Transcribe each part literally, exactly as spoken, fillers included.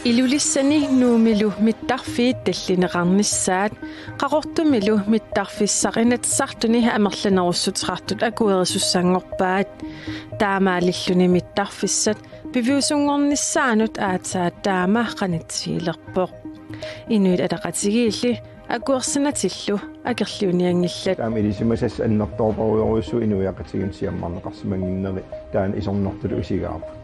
Ilulissani Nuummilu mittarfiit tallineqarnissaat, Qaqortumilu mittarfissaq Inatsisartuni amerlanerussuteqartut akuerisussanngorpaat. Taamaalilluni mittarfissat piviusunngornissaannut aatsaat taama qanitsiilerpoq. Inuit Ataqatigiilli akuersinatillu akerliunianngillat. Taama ilisimasassat annertoorujorujussuit inuiaqatigiinnut siammarneqarsimannginneri taanna isornartutut isigaarput.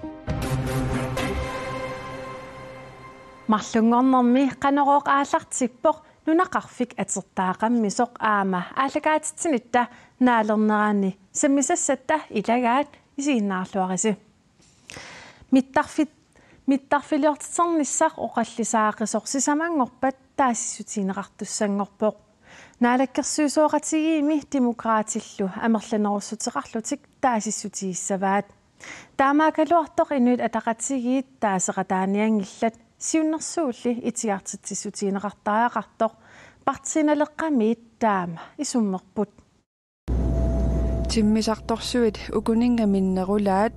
Marlunngornermi Qanorooq aallartippoq nunaqarfik atertagaqarmisoq aamma aallakaatitsinitta naalernerani sammisassatta ilagaat, isiginnaarluarisi. Mittarfit-, mittarfiliortiternissaq oqallisaaqisoq sisamanngorpat taasissutigineqartussanngorpoq. Naalakkersuisooqatigiimmi Demokraatillu amerlanerussuteqarlutik taasissutigissavaat. Taamaakkaluartoq Inuit Ataqatigiit taaseqataanianngillat, siunnersuulli itigartitsissutigineqartariaqartoq. Partii Naleqqamiit taama isummerput. Timmisartorsuit ukuninnga minnerulaat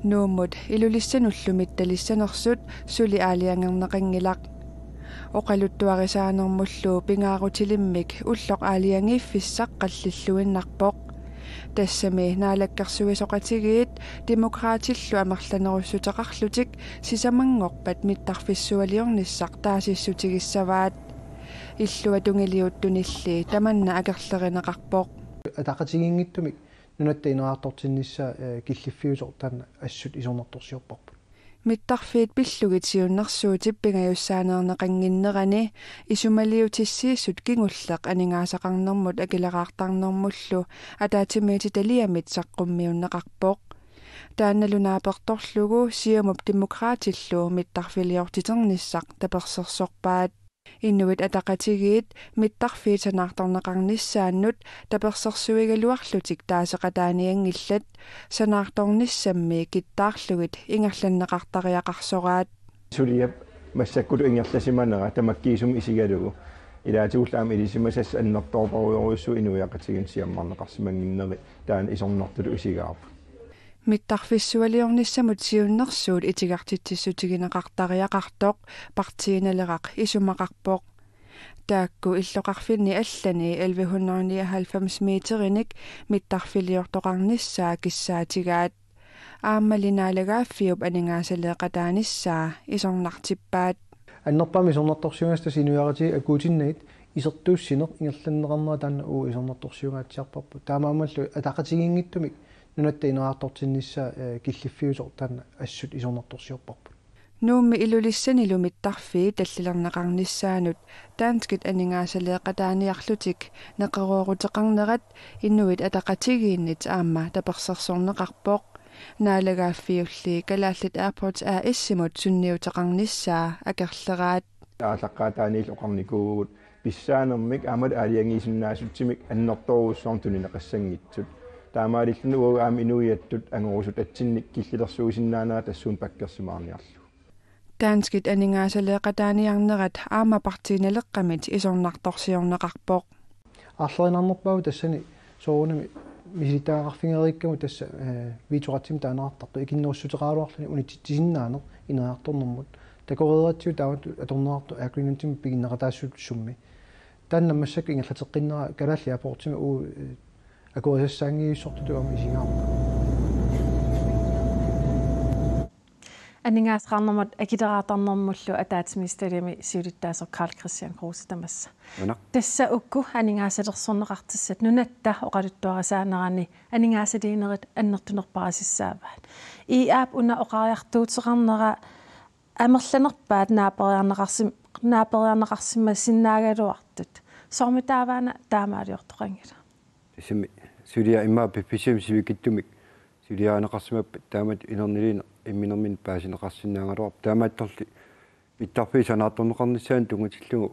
Nuummut Ilulissanullu mittalissanersut suli aalajangerneqanngilaq. Oqaluttuarisaanermullu pingaarutilimmik ulloq aalajangiiffissaq qallilluinnarpoq. Tassami naalakkersuisooqatigiit Demokraatillu amerlanerussuteqarlutik sisamanngorpat mittarfissualiornissaq taasissutigissavaat. Illuatungiliuttunilli tamanna akerlerineqarpoq. Ataqatigiinngitsumik nunatta ineriartortinnissaa, eh, killiffiusoq taanna assut isornartorsiorparput. Mittarfiit pillugit siunnersuutip pingajussaaneerneqannginnerani isumaliutissiissut kingulleq aningaasaqarnermut akileraartarnermullu ataatsimiititaliamit saqqummiunneqarpoq. Taannalu naapertorlugu Siumup Demokraatillu mittarfiliortiternissaq tapersersorpaat. Inuit Ataqatigiit mittarfiit sanaartorneqarnissaannut tapersersuigaluarlutik taaseqataanianngillat, sanaartornissammi kittaarlugit ingerlanneqartariaqarsoraat. Suliap massakkut ingerlasimanera tamakkiisumik isigalugu ilaatigullu aamma ilisimasassat annertoorujorujussuit inuiaqatigiinnut siammarneqarsimannginneri taanna isornartutut isigaarput. Mittarfissualiornissamut siunnersuut itigartitsissutigineqartariaqartoq Partii Naleraq isumaqarpoq. Taakku illoqarfinni allani elleve hundrede nioghalvfems meterinik mittarfiliortoqarnissaa kissaatigaat. Aammali naalagaaffiup aningaasaleeqataanissaa isornartippaat. Annerpaamik isornartorsiugassat tassa inuiaqatigiit akuutinnagit isertuussineq ingerlanneqarnera taanna uagut isornartorsiungaatsiarparput. Taamaammallu ataqatigiinngitsumik nunatta ineriartortinnissaa, eh, killiffiusoq taanna assut isornartorsiorparput. Nuummi Ilulissanilu mittarfiit tallilerneqarnissaannut danskit aningaasaleeqataaniarlutik neqerooruteqarnerat Inuit Ataqatigiinnit aamma tapersersorneqarpoq. Naalagaaffiulli Kalaallit Airports A/S-imut sunniuteqarnissaa akerleraat. Aallaqqaataaniillu oqarnikuuvugut pissaanermik aammalu aalajangiisinnaassutsimik annertoorujussuarmik tunineqassanngitsut. Taamaalilluni uagut aamma inuiattut angorusut atsinnik killilersuisinnaanera tassuuna pakkersimaarniarlugu. Danskit aningaasaleeqataaniarnerat aamma Partii Naleqqamit isornartorsiorneqarpoq. Aarlerinarnerpaavoq tassani soorunami misilittagaqarfigereerikkagut tassa, eh, vetoretsimik taaneqartartoq ikinnerussuteqaraluarluni unitsitsisinnaaneq ineriartornermut. Takoreeratsigu taamatut atorneqartoq agreementimik piginneqataassutsummi. Taanna massakkut ingerlateqqinnera Kalaallit Airportsimi uagut, eh, akuerisassaanngivissortutut aamma isigaarput. Aningaasaqarnermut akileraartarnermullu ataatsimiititaliami siulittaasoq Karl-Kristian Kruse tamassa. Qujanaq. Tassa uku aningaasalersorneqartussat nunatta oqaluttuarisaanerani aningaasaliinerit annertunerpaarisissaavaat. I A-p una oqariartuuteqarnera amerlanerpaat naaperiarneqarsim-, naaperiarneqarsimasinnaagaluartut. Soormi taavaana taamaaliortoqanngilaq? Tassami suliaq immaqa piffissami sivikitsumik suliarineqarsimappat taamatut inerniliineq imminermini paasineqarsinnaagaluarpoq. Taamaattorli mittarfiit sanaartorneqarnissaannut tunngatillugu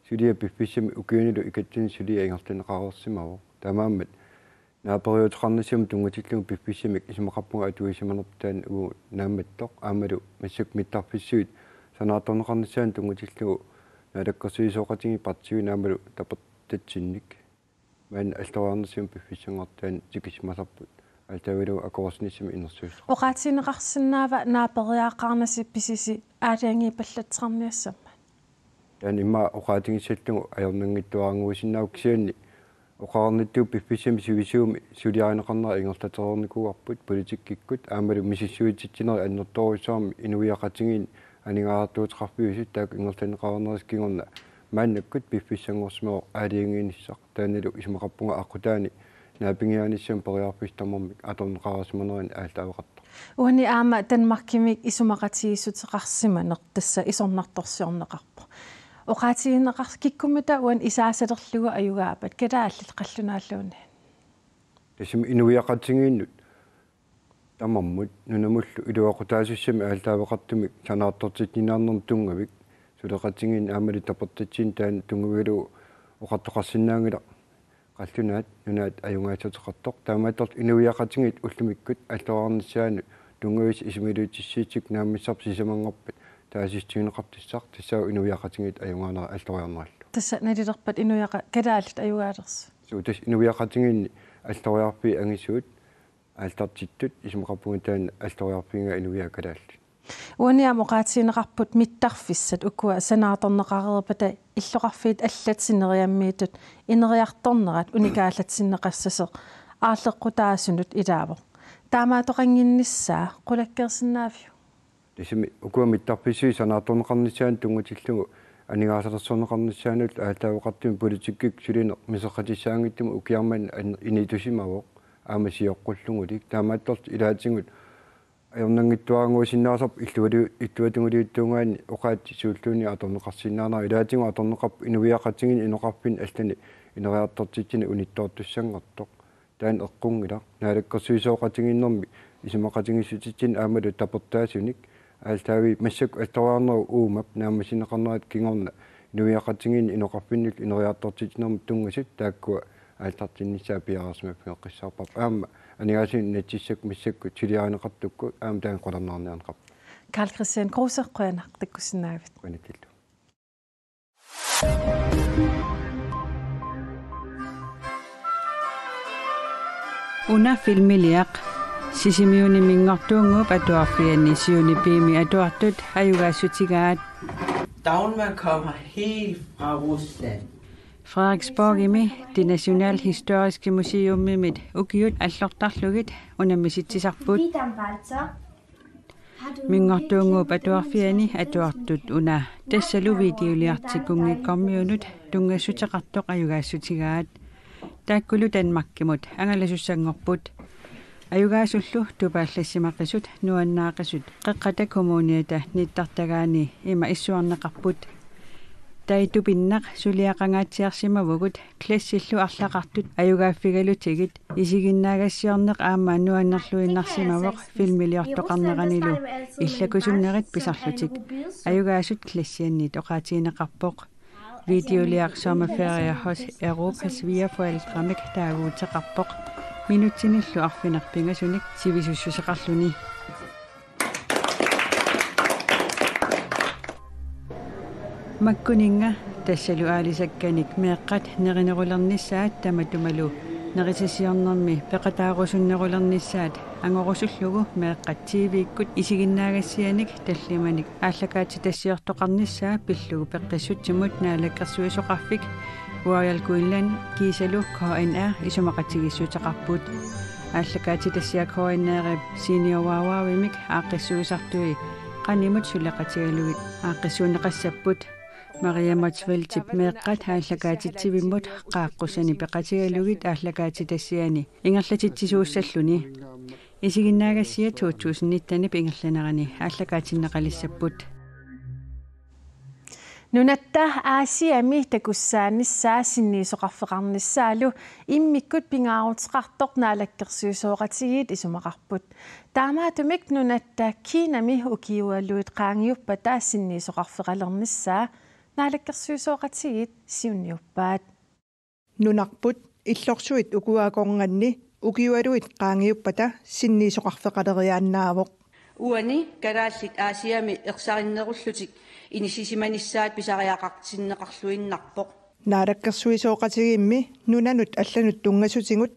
suliaq piffissami ukiunilu ikatsani suliaq ingerlanneqareersimavoq. Taamaammat naaperiuteqarnissamut tunngatillugu piffissamik isumaqarpunga atuisimanerput taanna uagut naammattoq aammalu massakkut mittarfissuit sanaartorneqarnissaannut tunngatillugu naalakkersuisooqatigiit partiiunik aammalu tapertatsinnik. Maanna alloriarnissamut piffissanngortitaani tikissimasarput Aallaavigalugu akuersinissamik innersuussooq. Oqaatigineqarsinnaava naaperiaaqaarnasi pisisi aalajangiipallatseqarniassammat? Taanna immaqa oqaatigissallugu ajornanngitsuaraannguusinnaavoq, kisianni oqarnittut piffissami sivisuumi suliarineqarnera ingerlatereernikuuarput politikkikkut aammalu misissuititsinerit annertoorujussuarmik inuiaqatigiinni aningaasartuuteqarfiusut taakku ingerlanneqarnerup kingorna maannakkut piffissanngorsimavoq aalajangiinissaq. Taannalu isumaqarpunga aqqutaani naapigianissamut periarfissaq tamarmik atorneqarsimanerannut aallaaveqartoq. Uani aamma Danmarkimik isumaqatigiissuteqarsimaneq tassa isornartorsiorneqarpoq. Oqaatigineqar-, kikkummita uani isaasalerlugu ajugaappat, kalaallit qallunaalluunniit? Tassami inuiaqatigiinnut tamarmut nunamullu iluaqutaasussamik aallaaveqartumik sanaartortitsinermut tunngavik suleqatigiinni aammalu tapertatsinni taanna tunngavigalugu oqartoqarsinnaanngilaq qallunaat nunaat ajugaateqartoq. Taamaattorli inuiaqatigiit ullumikkut alloriarnissaannut tunngavissat isumaliutissiissut naammassisarput sisamanngorpat taasissutigineqartussaq, tassaavoq inuiaqatigiit ajugaanera alloriarnerallu. Tassa nalilerpat inuiaqa-, kalaallit ajugaalersut? Suu, tassa inuiaqatigiinni alloriarfiit angisuut aallartittut isumaqarpunga taanna alloriarfigiga inuiaat kalaallit. Uani aamma oqaatigineqarput mittarfissat ukua sanaartorneqareerpata illoqarfiit allat sineriammiittut ineriartornerat unikaallatsinneqassasoq aarleqqutaasunut ilaavoq. Taamaattoqannginnissaa qulakkeersinnaaviuk? Tassami ukua mittarfissuit sanaartorneqarnissaannut tunngatillugu aningaasalersorneqarnissaannullu aallaaveqartumik politikkikkut sulineq miserratissaanngitsumik ukiarmanna an-, initusimavoq aamma sioqqullugulik. Taamaattorli ilaatigut ajornanngitsuaraannguusinnaasarput illualu-, illuatungiliuttuugaanni oqaatsit suulluunniit atorneqarsinnaanera. Ilaatigut atorneqarpoq inuiaqatigiinni inoqarfinni allani ineriartortitsineq unittoortussanngortoq. Taanna eqqunngilaq. Naalakkersuisooqatigiinnermi isumaqatigiissutitsineq aammalu tapertaasunik aallaavigalugu massakkut alloriarnerup uumap naammassineqarnerata kingorna inuiaqatigiinni inoqarfinnullu ineriartortitsinermut tunngasut taakkua aallartinnissaat piareersimaffigeqqissaarparput. Aamma aningaasat nassaassakka massakkut suliarineqartukkut aamma taanna qularnaarniarneqarpoq. Karl-Kristian Kruse, qujanaq takkussinnaagavit. Qujanaqillu. Una filmiliaq Sisimiuni Minngortuunnguup Atuarfiani siunii B-mi atuartut ajugaassutigaat. Dagmar kommer helt fra Rusland. Frederiksborgimi Det Nationalhistoriske Museumimit ukiut allortarlugit unammisitsisarput. Minngortuunnguup Atuarfiani atuartut una tassalu videoliartik Kunngikkut Armiunut tunngassuteqartoq ajugaassutigaat. Taakkulu Danmarkimut angalasussanngorput. Ajugaasullu tupaallassimaqisut nuannaaqisut Qeqqata Kommuniata nittartagaani ima issuarneqarput. Tai tupinnaq suliaqangaatsiarsimavugut klassillu arlaqartut ajugaaffigalutigit, isiginnaagassiorneq aamma nuannerluinnarsimavoq filmiliortoqarneranilu illakusunnerit pisarlutik. Ajugaasut klassiannit oqaatigineqarpoq. Videoliaq Sommerferie hos Europas svigerforældremik taaguuteqarpoq. Minutsinillu arfineq-pingasunik sivisussuseqarluni. Makkuninnga tassalu aalisakkanik meeqqat nerinerulernissaat tamatumalu nerisasiornermi peqataarusunnerulernissaat angorusullugu meeqqat T V-kkut isiginnaagassianik tallimanik aallakaatitassiortoqarnissaa pillugu peqqissutsimut naalakkersuisoqarfik Royal Greenland kiisalu K N R isumaqatigiissuteqarput. Aallakaatitassiaq K N R-ip Senior Wawaavimik aaqqissuisartui qanimut suleqatigalugit aaqqissuunneqassapput. Maria Motzfeldtip meeqqat aallakaatitsivimmut qaaqqussani peqatigalugit aallakaatitassiani ingerlatitsisuussalluni. Isiginnaagassiat to tusind nittenip ingerlanerani aallakaatinneqalissapput. Nunatta Aasiami takussaanissaa sinniisoqarfeqarnissaalu immikkut pingaaruteqartoq naalakkersuisooqatigiit isumaqarput. Taamaattumik nunatta Kinami ukiualuit qaangiuppata sinniisoqarfeqalernissaa naalakkersuisooqatigiit siunniuppaat. Nunarput illorsuit ukua akornanni ukiualuit qaangiuppata sinniisoqarfeqaleriaannaavoq. Uani kalaallit Aasiami ersarinnerullutik inissisimanissaat pisariaqartinneqarluinnarpoq. Naalakkersuisooqatigiimmi nunanut allanut tunngasutigut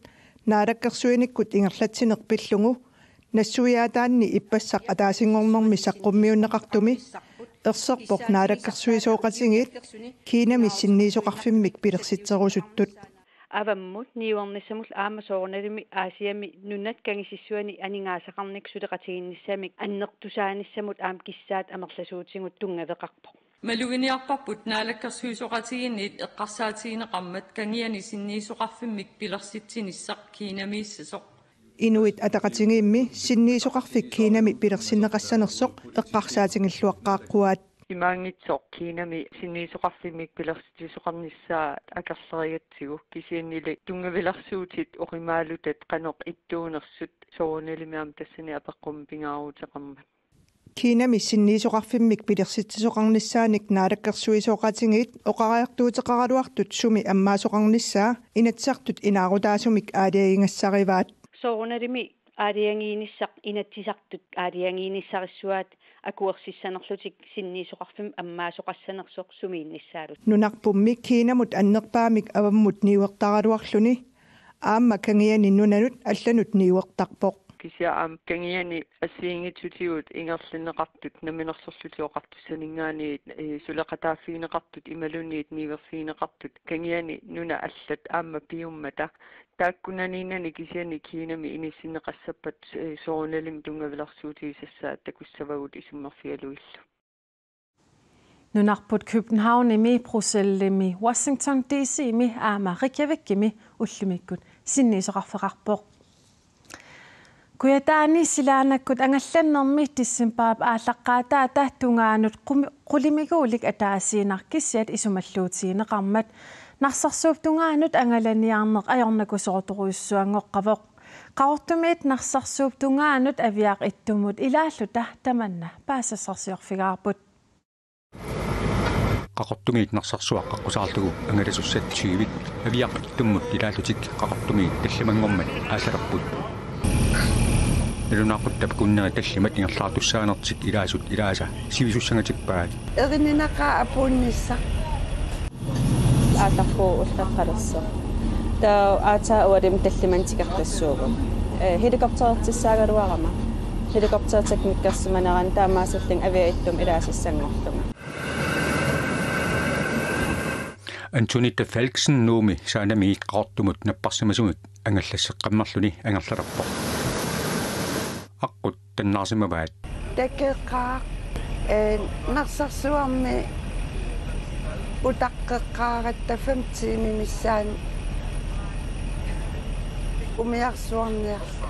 Naalakkersuinikkut ingerlatsineq pillugu nassuiaataanni ippassaq ataasinngornermi saqqummiunneqartumi erserpoq naalakkersuisooqatigiit Kinami sinniisoqarfimmik pilersitserusuttut. Avammut niuernissamut aamma soorunalimi Aasiami nunat kangisissuani aningaasaqarnikkut suleqatigiinnissamik annertusaanissamut aamma kissaat amerlasuutigut tunngaveqarpoq. Maluginiarparput naalakkersuisooqatigiinniit eqqarsaatigineqarmat Kangiani sinniisoqarfimmik pilersitsinissaq Kinamiissasoq. Inuit Ataqatigiimmi sinniisoqarfik Kinami pilersinneqassanersoq eqqarsaatigilluaqqaaqquaat. Imaanngitsoq Kinami sinniisoqarfimmik pilersitsisoqarnissaa akerlerigatsigu kisiannili tunngavilersuutit oqimaalutat qanoq ittuunersut soorunalimi aamma tassani apeqqummik pingaaruteqarmat. Kinami sinniisoqarfimmik pilersitsisoqarnissaanik naalakkersuisooqatigiit oqariartuuteqaraluartut sumi ammaasoqarnissaa Inatsisartut inaarutaasumik aalajangigassarivaat. Soorunalimi aalajangiinissaq Inatsisartut aalajangiinissarissuaat akuersissanerlutik sinniisoqarfimmik ammaasoqassanersoq sumiinnissaalu. Nunarpummi Kinamut annerpaamik avammut niuertaraluarluni aamma Kangiani nunanut allanut niuertarpoq. Kisianni aamma Kangiani assigiinngitsutigut ingerlanneqartut Namminersorlutik Oqartussaninngaanniit, eh, suleqataaffigineqartut imaluunniit niuerfigineqartut Kangiani nunat allat aamma piummata. Taakkunaniinnani kisianni Kinami inissinneqassappat, eh, soorunalimi tunngavilersuutigisassaat takussavagut isummerfigalugillu. Nunarput Københavnimi, Bruxellesimi, Washington D C-mi aamma Reykjavikimi ullumikkut sinniisoqarfeqarpoq. Kujataani silaannakkut angallannermi decembarip aallaqqaataata tungaanut qumi-, qulimiguulik ataasiinnaq kissiat isumalluutigineqarmat Narsarsuup tungaanut angalaniarneq ajornakusoortorujussuanngoqqavoq. Qaqortumiit Narsarsuup tungaanut Aviaq Ittumut ilaalluta tamanna paasisassarsiorfigaarput. Qaqortumiit Narsarsuaq qaqqusaarlugu angalasussat tyvit Aviaq Ittumut ilaallutik Qaqortumiit tallimanngormat aallalerput. Nalunaaquttap kunneri tallimat ingerlaartussaanertik ilaasut ilaasa sivisussanngatippaat. Erininaqaaq apuunnissaq. Aatarpugut ulloqeqqalersoq. Taava aatsaat ualimi tallimanik tikertassuugut. Eh, helikopterertissaagaluarama. Helikopterertakka mikkersimanerani taamaasillunga Aviaq Ittumut ilaasassanngorlunga. Antonita Falksen Nuummi saanamiit Qaqortumut napparsimasumik angallasseqqammerluni angerlalerpoq. Aqqut tannaarsimavaat. Takeqqaaq, eh, Narsarsuarmi utaqqeqqaaratta fem tiimit missaani umiarsuarniarlugu.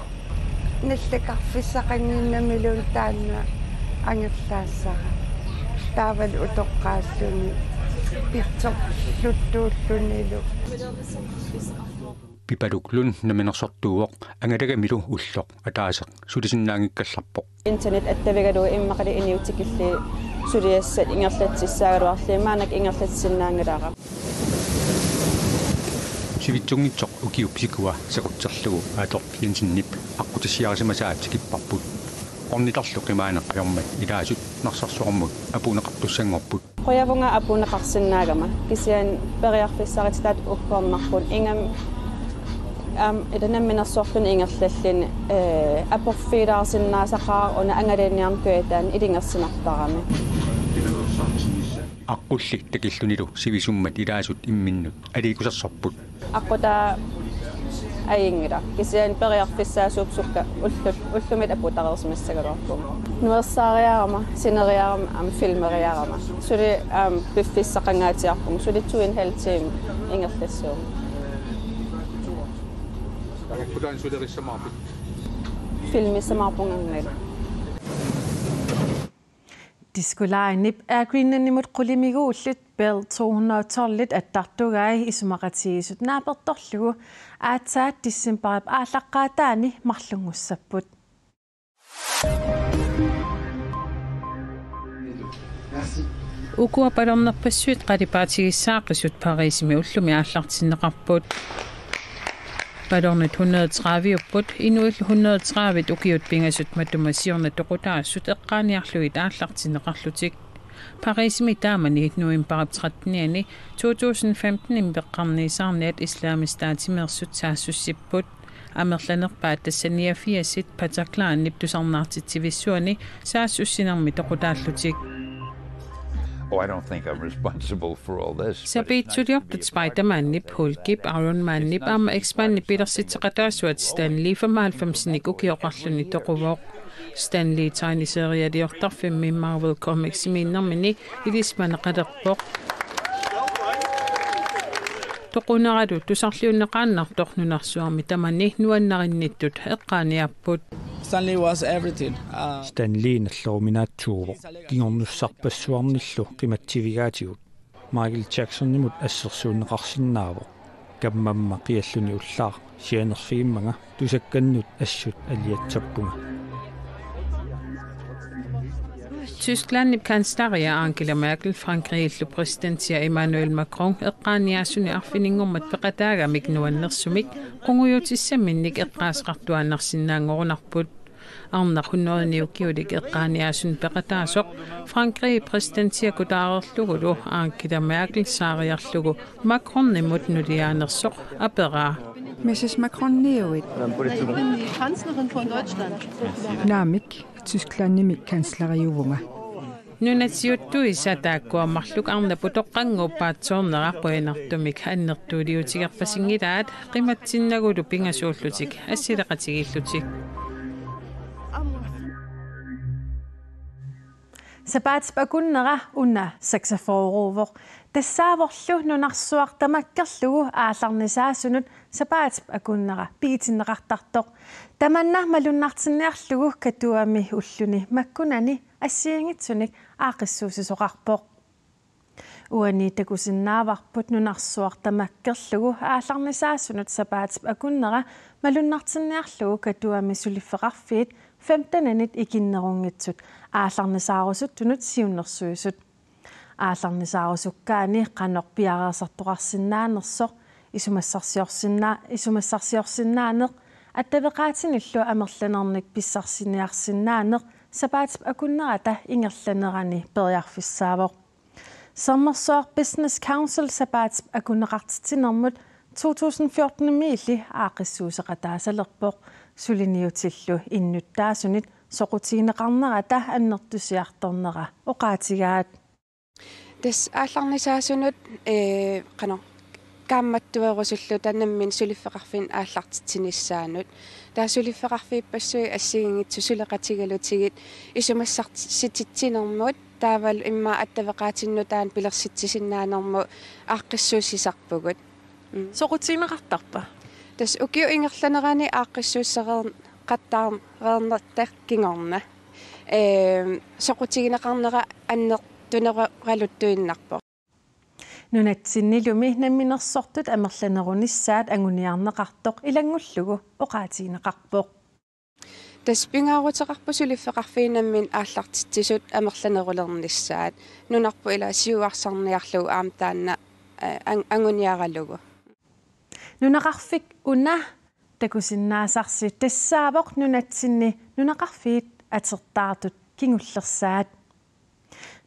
Nallakaaffissaqannginnamiluunniit taanna angerlaassara. Taavalu utoqqaalluni pitsorluttuullunilu. Pipaluk Lund namminersortuuvoq angalagamilu ulloq ataaseq sulisinnaanngikkallarpoq. Internet attavigalugu immaqalu inuit tikillugu suliassat ingerlatsissaagaluarlugit maannakkut ingerlatsisinnaanngilara. Sivitsunngitsoq ukiup sikua sequtserlugu Adolf Jensenip aqqutissiarisimasaa tikipparput. Ornitarlu qimaaneq ajormat ilaasut Narsarsuarmut apuunneqartussanngorput. Qujavunga apuunneqarsinnaagama kisianni periarfissarititaat ukkornarput ingammik, aam, ila namminersorluni ingerlalluni, eh, aporfigilaarsinnaasaqaara una angalaniarneq Kujataani ilungersunartarami. Aqqulli takillunilu sivisummat ilaasut imminnut aliikkusersorput. Aqqutaa ajunngilaq. Kisianni periarfissaasuupput sukka ullut, ullumi apuutereersimassagaluarpugut. Nuersaariarama, sineriarama, aamma filmeriarama. Suli aamma piffissaqangaatsiarpugut. Suli two and a half time ingerlassuugut. Aqqutaa sulerissamaarpit? Filmissamaarpunga angala. Disko Linep Air Greenlandimut qulimiguullit Bell to hundrede og tolvit attartugai isumaqatigiissut naapertorlugu aatsaat decembarip aallaqqaataani marlunngussapput. Ukua ballonnerpassuit qalipaatigissaaqisut Parisimi ullumi aallartinneqarput. Ballonit hundrede tredive-upput, inuillu hundrede tredive ukiut pingasut matuma siorna toqutaasut eqqaaniarlugit aallartinneqarlutik. Parisimi taamani novembarip trettenianni to tusind femtenimi peqqarniisaarniat Islamisk Statimeersut saassussipput. Amerlanerpaat tassa niogfirsit Bataclanip tusarnaartitsivissuani saassussinermi toqutaallutik. Oh, I don't think I'm responsible for all this. Sapiitsuliortut Spider-Manip, Hulkip, Iron Manip aamma X-Menip pilersitseqataasuat Stan Lee femoghalvfemsinik ukioqarluni toquvoq. Stan Lee tegneserieliortarfimmi Marvel Comicsimiinnermini ilisimaneqalerpoq. Toquneralu tusarliunneqaannartoq nunarsuarmi tamani nuannarinnittut eqqaaniapput. Stan Lee was everything. Uh, Stan Lee nalleruminaatsuuvoq, kingornussarpassuarnillu qimatsivigaatigut. Michael Jacksonimut assersuunneqarsinnaavoq. Kammamma qialluni ullaaq sianerfigimmanga tusakkannut assut aliatsappunga. Tysklandip kansleria Angela Merkel Frankrigillu præsidentia Emmanuel Macron eqqaaniaasuni arfininngormat peqataagamik nuannersumik qungujuutissaminnik eqqaaseqartuaannarsinnaanngorunarput. Arnaq hundredeni ukiulik eqqaaniaasuni peqataasoq Frankrigip præsidentiakutaareerlugulu Angela Merkel saariarlugu Macronimut nuliaanersoq aperaa. Missus Macroniuit. Kanzlerin von Deutschland. Naamik, Tysklandimi kansleriuvunga. Nunasiuttuisa taakkua marluk arnap utoqqannguup paatsoornera qujanartumik annertuuliutigerpasinngilaat qimatsinnagulu pingasuullutik assileqatigiillutik. Sapaatip akunnera una saksafooruuvoq. Tassaavorlu nunarsuaq tamakkerlugu aallarnisaasunut sapaatip akunnera pigitinneqartartoq. Tamanna malunnartinniarlugu Katuami ulluni makkunani assigiinngitsunik aaqqissuussisoqarpoq. Uani takusinnaavarput nunarsuaq tamakkerlugu aallarnisaasunut sapaatip akunnera malunnartinniarlugu Katuami suliffeqarfiit femtenanit ikinnerunngitsut aallarnisaarusuttunut siunnersuisut. Aallarnisaarusukkaanni qanoq piareersartoqarsinnaanersoq, isumassarsiorsinnaa-, isumassarsiorsinnaaneq, attaveqaatinillu amerlanernik pissarsiniarsinnaaneq sapaatip akunnerata ingerlanerani periarfissaavoq. Sermersuaq Business Council sapaatip akunneqartitsinermut to tusind fjorten-imiilli aaqqissuusseqataasalerpoq, suliniutillu innuttaasunit soqutigineqarnerata annertusiartornera oqaatigaat. Tassa aallarnisaasunut, ee, qanoq kaammattuerusulluta nammineq suliffeqarfinnut aallartitsinissaanut. Taava suliffeqarfippassuit assigiinngitsut suleqatigalutigit isumassarsitsinermut taavalu immaqa attaveqaatinnut taanna pilersitsisinnaanermut aaqqissuussisarpugut. Mm. Soqutigineqartarpa? Tassa ukiup ingerlanerani aaqqissuussereerneqattaarneq kingorna. Ee, soqutigineqarnera annertuneraluttuinnarpoq. Nunatsinnilumi namminersortut amerlanerunissaat anguniarneqartoq ilanngullugu oqaatigineqarpoq. Tassa pingaaruteqarpoq suliffeqarfiit nammineq aallartitsisut amerlanerulernissaat. Nunarput ila siuarsarniarlugu aamma taanna, ee, ang-, anguniaralugu. Nunaqarfik una takusinnaasarsi tassaavoq nunatsinni nunaqarfiit atertaartut kingullersaat.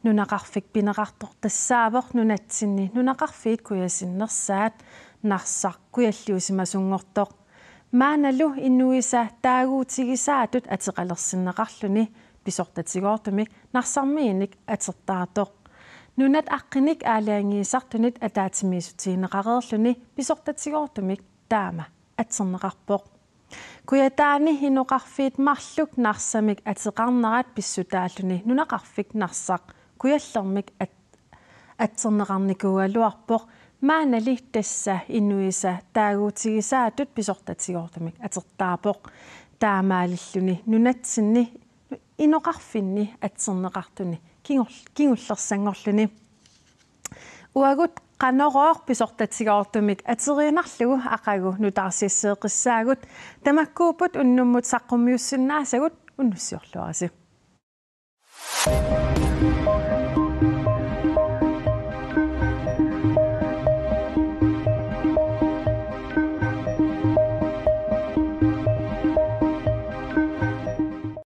Nunaqarfik pineqartoq tassaavoq nunatsinni nunaqarfiit kujasinnersaat, Narsaq kujalliusimasunngortoq. Maannalu inuisa taaguutigisaatut ateqalersinneqarluni pisortatigoortumik Narsarmiinik atertaartoq. Nunat aqqinik aalajangiisartunit ataatsimiissutigineqareerluni pisortatigoortumik taama atserneqarpoq. Kujataani inoqarfiit marluk Narsamik ateqarnerat pissutaalluni nunaqarfik Narsaq kujallermik at-, atserneqarnikuugaluarpoq, maannali tassa inuisa taaguutigisaatut pisortatigoortumik atertaarpoq. Taamaalilluni nunatsinni inoqarfinni atserneqartuni kingul-, kingullersanngorluni. Uagut Qanorooq pisortatigoortumik ateriinnarlugu aqagu nutaarsiasseeqqissaagut, tamakkuupput unnummut saqqummiussinnaasagut, unnussiorluarisi.